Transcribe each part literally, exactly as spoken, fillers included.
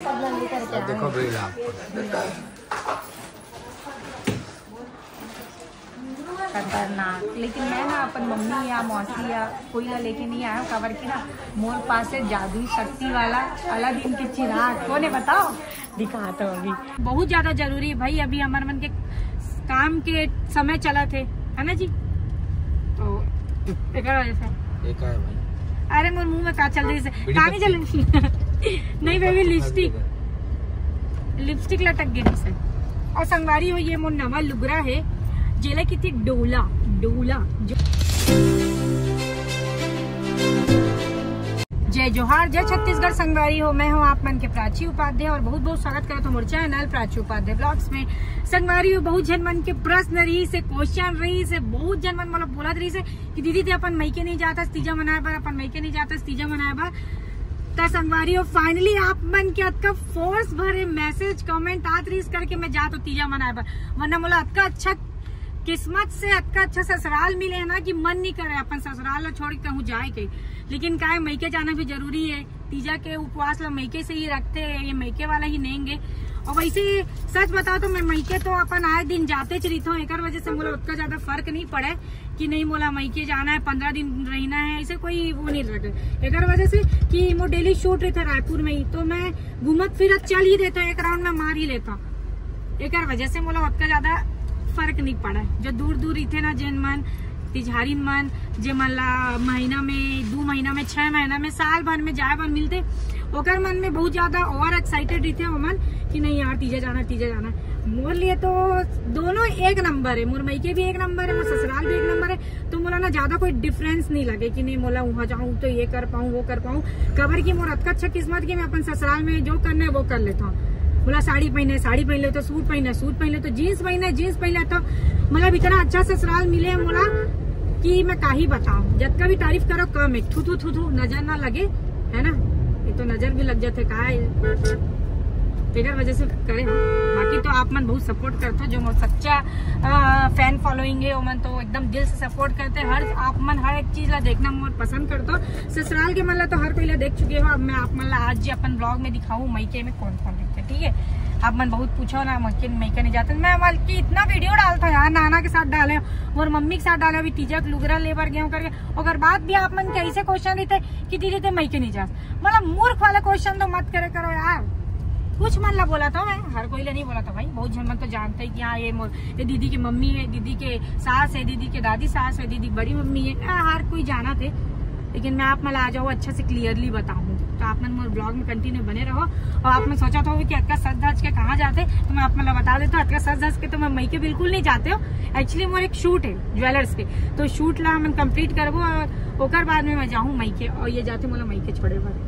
देखो भाई, आप खतरनाक। लेकिन मैं ना अपन मम्मी या मौसी या कोई ला लेके नहीं आया हूँ, काबर कि ना मोर पास है जादुई शक्ति वाला अलादीन के चिराग। कौन है बताओ, दिखा तो अभी। बहुत ज्यादा जरूरी है भाई, अभी हमारे मन के काम के समय चला थे, है ना जी? तो एक वजह से। ये का है भाई? अरे मोर मुंह में का चल रही से? बीड़ी का नहीं पत्ती? चल रही। नहीं बेबी, लिपस्टिक। लिपस्टिक लटक गई से। और संगवारी हो, ये मोर नवा लुगरा है, जेला किती डोला, डोला जो। जय जोहार, जय छत्तीसगढ़ संगवारी हो, मैं हूँ आप मन के प्राची उपाध्याय और बहुत बहुत स्वागत करत हूँ मोर चैनल प्राची उपाध्याय ब्लॉग्स में। संगवारी हो, बहुत झन मन के प्रश्न रही से, क्वेश्चन रही से, बहुत झन मन मतलब बोलत रही से कि दीदी ते अपन मइके नहीं जाता तीजा मनाए बर, अपन मइके नहीं जाता तीजा मनाए बर। त संगवारी हो, finally आप मन के अतका फोर्स भरे मैसेज कमेंट आत रहीस करके मैं जात हूँ तीजा मनाए बर, वरना मोला अतका अच्छा किस्मत से अतका अच्छा ससुराल मिले है ना कि मन नहीं करे अपन ससुराल ला छोड़ के कहूँ जाए के। लेकिन काय, मइके जाना भी जरूरी है। तीजा के उपवास ला मइके से ही रखते हैं, ये मइके वाला ही नेंगे। और वैसे सच बताओ तो मैं मइके तो अपन आए दिन जाते च रहित हूँ, एकर वजह से मोला उतना ज्यादा फर्क नहीं पड़े कि नहीं मोला मइके जाना है, पंद्रह दिन रहना है, ऐसे कोई वो नहीं रखे। एकर वजह से कि मोर डेली शूट रहता रायपुर में ही, तो मैं घूमत फिरत चल ही देता, एक राउंड में मार ही लेता। एकर वजह से मोला ओतका ज्यादा फर्क नहीं पड़ा है। जो दूर दूर रहिथे ना, जेन मन तिजहारिन मन, जे मन ला महीना में, दू महीना में, छह महीना में, साल भर में जाए बर मिलते, ओकर मन में बहुत ज्यादा ओवर एक्साइटेड रहिथे ओमन कि नहीं यार, तीजा जाना, तीजा जाना। मोर लिए तो दोनों एक नंबर है, मोर मइके भी एक नंबर है, मोर ससुराल भी एक नंबर है। तो मोला ना ज्यादा कोई डिफरेंस नहीं लगे कि नहीं मोला वहाँ जाऊँ तो ये कर पाऊँ, वो कर पाऊँ। काबर कि मोर अतका अच्छा किस्मत कि मैं अपन ससुराल में जो करना है वो कर लेता हूँ। मोला साड़ी पहने, साड़ी पहन लेता, सूट पहने, सूट पहन लेता, जींस पहने, जींस पहन लेता। मतलब इतना अच्छा ससुराल मिले है मोला कि मैं का ही बताऊँ। जतका भी तारीफ करो कम है, थू थू थू थू, नजर ना लगे, है ना? ये तो नजर भी लग जाते का है, तेकर वजह से करे हो। बाकी तो आप मन बहुत सपोर्ट करते हो, जो मोर सच्चा फैन फॉलोइंग है, ओमन तो एकदम दिल से सपोर्ट करते हैं। हर आप मन हर एक चीज ला देखना मोर पसंद करते हो। ससुराल के मन ला तो हर कोई ला देख चुके हो। अब मैं आप मन ला आज जी अपन ब्लॉग में दिखाऊँ मइके में कौन कौन रहते, ठीक है? आप मन बहुत पूछो ना, मइके मइके नहीं जाते। मैं बल्कि इतना वीडियो डालता यार, नाना के साथ डाले, मोर मम्मी के साथ डाले, अभी तीजा के लुगरा लेबर गए करके, ओकर बाद भी आप मन के ऐसे क्वेश्चन रहते कि दीदी ते मइके नहीं जास। मतलब मूर्ख वाला क्वेश्चन तो मत करे करो यार। कुछ मन ला बोला था मैं, हर कोई ला नहीं बोला था भाई। बहुत झन मन तो जानते हैं कि हाँ ये मोर, ये दीदी की मम्मी है, दीदी के सास है, दीदी के दादी सास है, दीदी बड़ी मम्मी है, आ, हर कोई जाना थे। लेकिन मैं आप मन ला आ जाऊँ अच्छा से क्लियरली बताऊँ, तो आप मन मोर ब्लॉग में कंटिन्यू बने रहो। और आप मन सोचा था कि अतका सज धज के कहाँ जाते, तो मैं आप मन ला बता देता हूँ, अतका सज धज के तो मैं मइके बिल्कुल नहीं जाते हो। एक्चुअली मोर एक शूट है ज्वेलर्स के, तो शूट ला हमन कंप्लीट करबो और ओकर बाद में मैं जाहूँ मइके। और ये जाते मोला मइके छोड़े बर।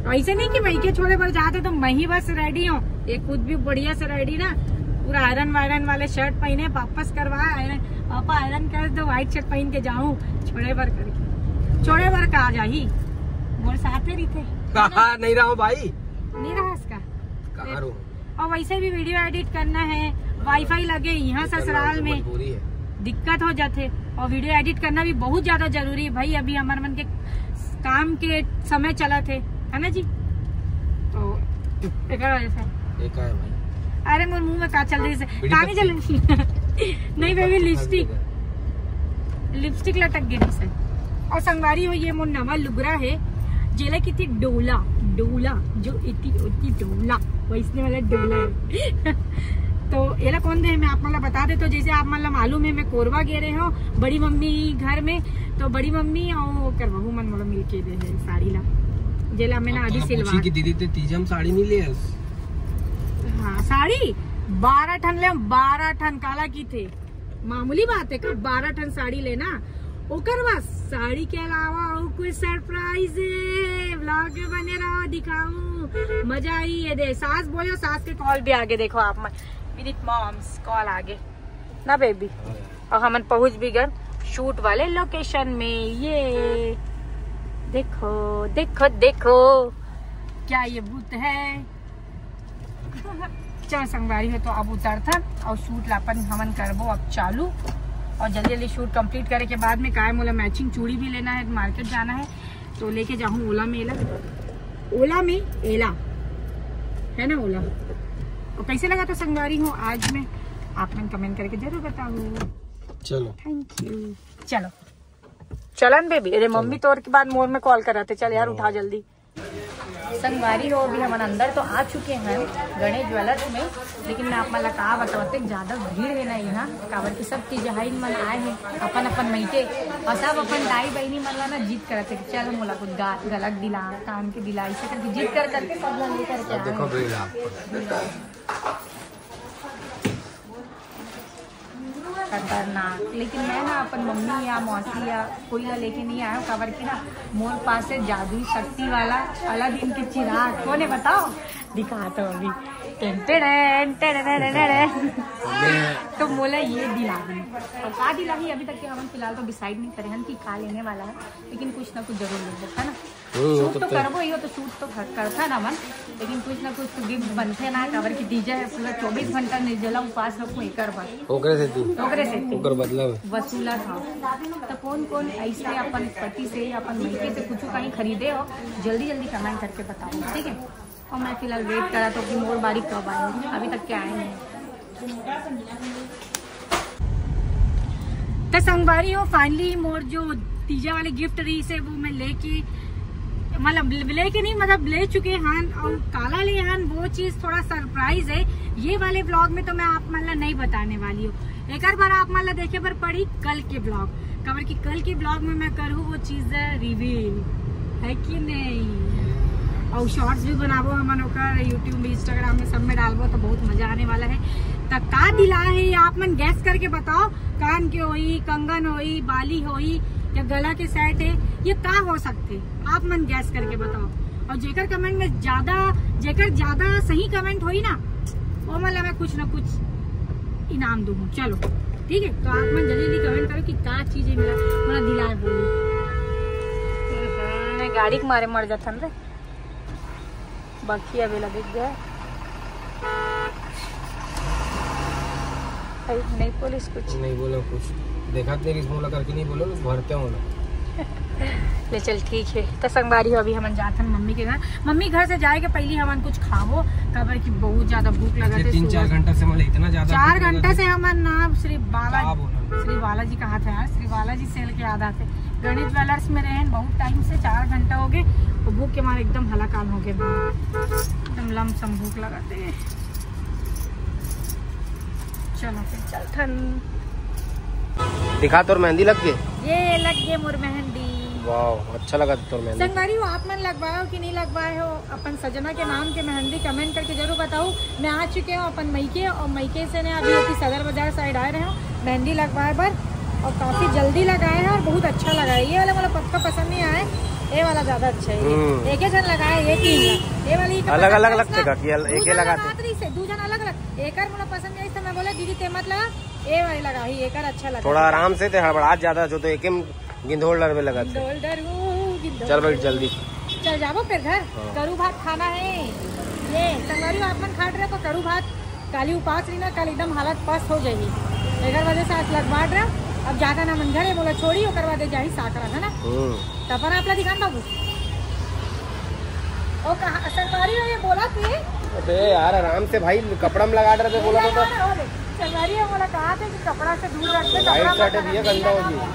ऐसे नहीं कि मइके छोड़े बर जाते तो मैं ही बस रेडी हूँ, ये खुद भी बढ़िया से रेडी ना, पूरा आयरन वायरन वाले शर्ट पहने, वापस करवा आयरन, पापा आयरन कर दो, व्हाइट शर्ट पहन के जाऊँ छोड़े बर करके। छोड़े बर का जाही, मोर साथे रहिथे। नहीं रहा भाई, नहीं रहा इसका। कहाँ रहूँ? और वैसे भी वीडियो एडिट करना है, वाईफाई लगे यहाँ ससुराल में, मजबूरी है। दिक्कत हो जाते। और वीडियो एडिट करना भी बहुत ज्यादा जरूरी है भाई, अभी हमारे मन के काम के समय चला थे, है ना जी? तो एकर वजह से। ये का है भाई? अरे मोर मुंह में का चल रही से, बीड़ी का नहीं चल रही। नहीं बेबी, लिपस्टिक, लिपस्टिक लटक गई से। और संगवारी हो, ये मोर नवा लुगरा है, जेला किती डोला, डोला जो इति उति डोला, वैसने वाला डोला है। तो एला कौन दे, मैं आप मन ला बता देता हूँ। जैसे आप मन ला मालूम है, मैं कोरबा गे रहे हूँ बड़ी मम्मी घर में, तो बड़ी मम्मी और ओकर बहू मन मोला मिलके दे है साड़ी ला, जेला मैं ना आधी सिलवा की दीदी ते तीजम साड़ी नहीं ले। हाँ, साड़ी बारह ठन ले, बारह ठन काला की थे, मामूली बात है का, बारह ठन साड़ी लेना। ओकर बाद साड़ी के अलावा और कोई सरप्राइज है, व्लॉग में बने रहो, दिखाऊं, मजा आई। ये दे सास बोलो, सास के कॉल भी आगे, देखो आप मन, विनीत मॉम्स कॉल आगे ना बेबी। और हमन पहुंच भी गए शूट वाले लोकेशन में। ये देखो, देखो, देखो, क्या ये भूत है? चलो संगवारी हो, तो अब उतरथन और शूट ला अपन हमन करबो अब चालू। और जल्दी जल्दी शूट कंप्लीट करे के बाद में काय मोला मैचिंग चूड़ी भी लेना है, मार्केट जाना है, तो लेके जाहूँ ओला में एला, ओला में एला। है ना बोला। और कैसे लगा था संगवारी हो आज में, आप मन कमेंट करके जरूर बताओ। चलो। Thank you. चलो चलन बेबी, अरे मम्मी तोर के बाद मोर में कॉल करा थे। चल यार, उठा जल्दी। संगवारी हो, अभी हमन अंदर तो आ चुके हैं गणेश ज्वेलर्स में, लेकिन मैं आप मन ला का बतावत, ज्यादा भीड़ है ना यहाँ, काबर कि सब तीजहाइन मन आए हैं अपन अपन मइके, और सब अपन दाई बहिनी मन ला ना जिद करत है कि चल मोला कुछ गा-, गला के दिला, कान के दिला, ऐसे करके जिद कर करके सब ला लेकर के अब देखो आए हैं। भीड़ आप। खतरनाक। लेकिन मैं ना अपन मम्मी या मौसी या कोई ला लेके नहीं आया हूँ, काबर कि ना मोर पास है जादुई शक्ति वाला अलादीन के चिराग। कौन है बताओ? दिखा तो अभी। Ten ten ten ten ten ten. तो मोला ये दिलाही। और का दिलाही, अभी तक के हमन फिलहाल तो डिसाइड नहीं करे हन कि का लेने वाला है, लेकिन कुछ ना कुछ जरूर लेबो, है ना? हम्म, वो शूट तो तो तय। करबो ही हो, तो शूट तो कर-, करथन हमन, लेकिन कुछ ना कुछ तो गिफ्ट बनथे ना, काबर कि तीजा है, पूरा चौबीस घंटा निर्जला उपास रखूं एकर बर। ओकरे सेती। ओकरे सेती। ओकर बदला में। वसूला था। तो कौन कौन ऐसे अपन पति से, अपन मइके से कुछ कहीं खरीदे हो, जल्दी जल्दी कमेंट करके बताओ, ठीक है? और मैं फिलहाल वेट करा तो कि मोर बारी कब आए, अभी तक क्या आए नहीं। तो संगवारी हो, फाइनली मोर जो तीजा वाले गिफ्ट रही से वो मैं लेके, मतलब लेके नहीं, मतलब ले चुके हन, और काला ले हन वो चीज थोड़ा सरप्राइज है। ये वाले ब्लॉग में तो मैं आप मन ला नहीं बताने वाली हूँ, एकर बर आप मन ला देखे बर पड़ी कल के ब्लॉग, काबर कि कल के ब्लॉग में मैं करूँ वो चीज रिवील, है कि नहीं? और शॉर्ट्स भी बनाबो हमन ओकर, YouTube, Instagram में सब में डालबो, तो बहुत मजा आने वाला है। त का दिला है ये आप मन गैस करके बताओ, कान के होई, कंगन होई, बाली होई या गला के सेट है, ये का हो सकते, आप मन गैस करके बताओ। और जेकर कमेंट में ज्यादा, जेकर ज्यादा सही कमेंट होई ना, वो मतलब मैं कुछ ना कुछ इनाम दूँ। चलो ठीक है, तो आप मन जल्दी जल्दी कमेंट करो कि का चीज है मेरा, मेरा दिलाए बोली। हम्म, गाड़ी के मारे मर जाथन रे। बाकी अबे लगे गया। भाई, नहीं बोलिस कुछ? नहीं बोलो कुछ। देखा तेरी मोला करके नहीं बोलो, भरते हो ना। ले चल, ठीक है। तो संगवारी हो, अभी हमन जाथन मम्मी के घर। मम्मी घर से जाए के पहली हमन कुछ खाबो, काबर कि बहुत ज्यादा भूख लगा थे तीन चार घंटा से, मतलब इतना ज्यादा चार घंटा से हमन ना श्री बाला, श्री बालाजी कहा था यार, श्री बालाजी सेल के याद आते। गणेश ज्वेलर्स में रहन बहुत टाइम से, चार घंटा हो गए, तो भूख के मारे एकदम हलाकान हो गए, एकदम लमसम भूख लगा थे। चलो फिर चलथन। दिखा, तोर मेहंदी लग गए? ये लग गए मोर मेहंदी। वाह, अच्छा लगा तोर मेहंदी। संगवारी हो, आप मन लगवाए हो कि नहीं लगवाए हो? अपन सजना के नाम के मेहंदी कमेंट करके जरूर बताओ। मैं आ चुके हूँ अपन मइके, और मइके से ने अभी एती सदर बाजार साइड आए रहे हूँ मेहंदी लगवाए बर, और काफी जल्दी लगाए हैं और बहुत अच्छा लगा है। ये वाला मोला पक्का पसंद नहीं आया, ये वाला ज्यादा अच्छा है। हम्म। एक ही जन लगाए, ये तीन ला। ये वाली का अलग पसंद अलग है लगथे ना? का कि अल-, दू एक ही जन लगाथे? लगात रही से, दू जन अलग अलग। एकर मोला पसंद नहीं आइस, तो मैं बोला, "दीदी, ते मत लगा, ये वाली लगा ही, एकर अच्छा लगा।" थोड़ा आराम से, ते हड़बड़ात ज्यादा जो, तो एके में गिंधोल डरबे लगत हे। गिंधोल डरू, गिंधोल चल बैठ डरू। जल्दी। चल जाबो फिर घर। हाँ। करू भात खाना है। ये संगवारी हो, आप मन खात रहे तो करू भात, काली उपास रही ना, कल एकदम हालत पस हो जाही। एकर वजह से आज लगवात रहे। अब जाता ना मन घरे, बोला छोड़ी, ओकर बाद जाही साकरा, है ना? हम्म। त अपन आप ला दिखान बाबू। ओ कहा, संगवारी हो, ये बोला तू? अबे यार, आराम से भाई, कपड़ा में लगा डरबे, बोला तो। संगवारी हो, बोला कहा थे कि कपड़ा से दूर रखते, राइट कपड़ा साइड मत है भैया, लगा। गंदा हो गया।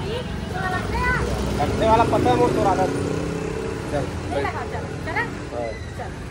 करने वाला पता है मोर तोर आदत। चल, नहीं बैठ। लगा, चल, चला? हाँ। चल।